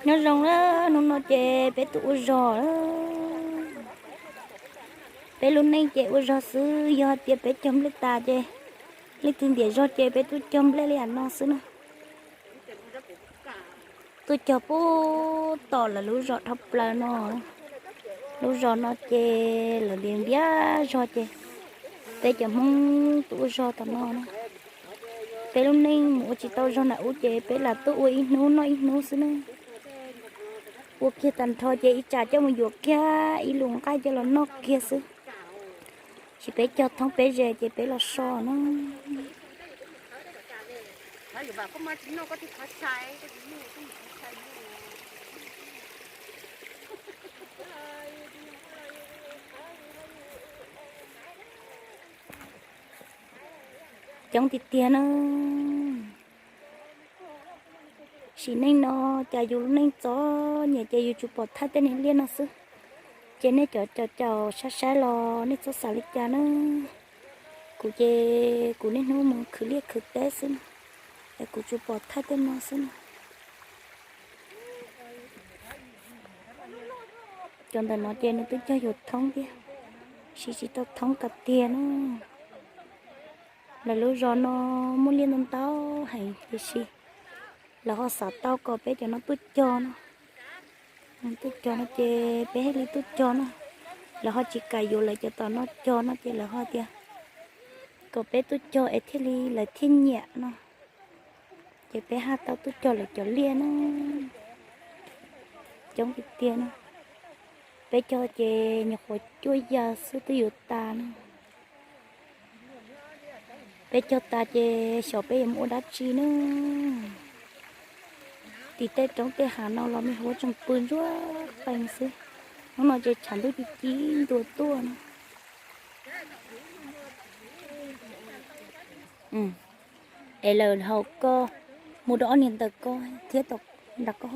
Nyob zoo na, hnub no ces peb tuaj ua zog. Peb lub neej ces ua zog xwb, yog hais tias peb cog nplej tas ces leej twg ntiam zog ces peb tuaj cog nplej li yam no xwb na. Tuaj cog puag tom lawv lub zos dhau plaws no. Lub zos no ces lawv ntiav ntiav zog ces peb cov Hmoob tuaj ua zog tom no na. Peb lub neej mus ua tsis tau zog nram ub ces peb lam tuaj ua ib hnub noj ib hnub xwb na. Ua kiag tag nrho ces ib tsam coj mus yuav kiag ib lus nqaij coj los noj kiag xwb. Tsis peb cog thoob peb ze ces peb los so na. Coob tiag tiag na. Sim neej no cas yus lub neej txom nyem ces yus tsuas pom thaij tej niag liaj no xwb. Ces nej cov caum caum saib saib los nej txhob xav li cas na. Kuv ces kuv niaj hnub mus khwv liaj khwv teb xwb na, es kuv tsuas pom thaij tej no xwb na. Cov ntawm no ces nws twb cog yuav thoob thiab, sis tsis tau thoob kawg tiag na. Lawv lub zos no muaj liaj ntau ntau heev tiam sis lawv ho xav tau kom peb cov no tuaj cog no. Tuaj cog no ces peb thiaj li tuaj cog no. Lawv ho tsis kam yuav lawv cov tom no cog no ces lawv ho tias kom peb tuaj cog es thiaj li lawv thiaj nyiam no. Ces peb thiaj tau tuaj cog lawv cov liaj na. Coob tiag tiag na. Peb cog ces nyuam qhuav cuaj yawg xwb twb yuav tas na. Peb cog tas ces xyov peb yuav mus ua dab tsi na. Tim tej roob tej hav no los me huab tseem pw ntsuag qees xwb. Hnub no ces tshav ntuj ci ci ntua tuaj no. Es lawv haus koj, mus rau ob niag ntawm koj thiab tom nram koj.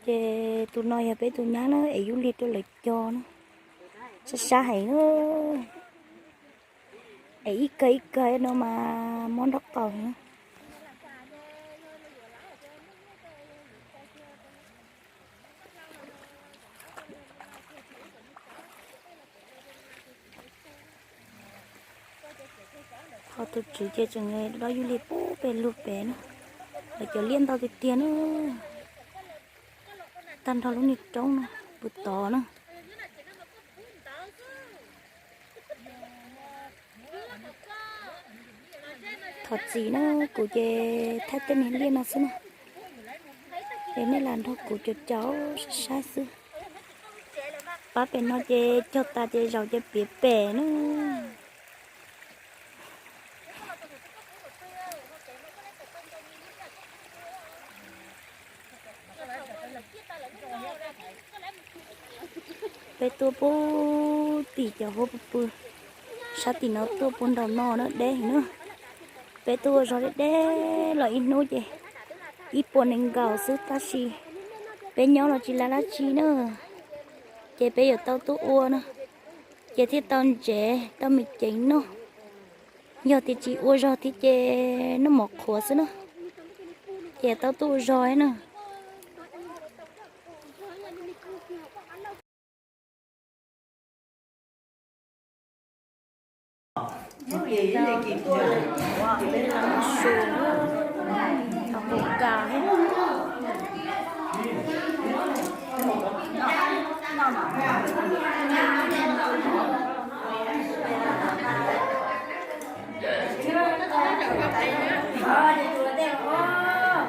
Ces tus no yog peb tus nyab na, es yub lig rau lawv cog na. Sab sab heev na. Es ib kawg ib kawg no mas mob nraub qaum heev. Ho tus tswv ces tseem dob yub lig pub pem lug pem na. Lawv cov liaj ntau tiag tiag na. Tag nrho lub niag roob no puv tod na. Thov txim na, kuv ces thaij tej niag liaj no xwb na. Es nej lam nrog kuv caum caum saib saib xwb. Pab pem no ces cog tas ces zaum ces piav pem na. Peb tuaj puag tim cov huab pw pw, sab tim no tuaj puag nraum no na, deb heev na. Peb tuaj ua zog deb deb los ib hnub ces ib puas nees nkaum xwb tab sis peb nyob los tsis lav dab tsi na. Ces peb yuav tau tuaj ua na, ces thiaj tau ntsev tau me ceev noj. Yog tias tsis ua zog thiab ces noj mov qhuav xwb na, ces tau tuaj ua zog na.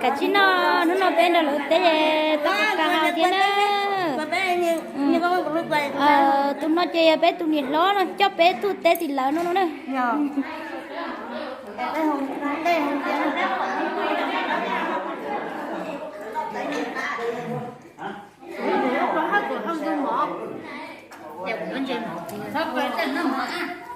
Kav tsij noj, hnub no peb nrog lawv teb tau kawg haus thiab na. Tus no ces yog peb tus niam hlob no coj peb tuaj teb tim lawv no na.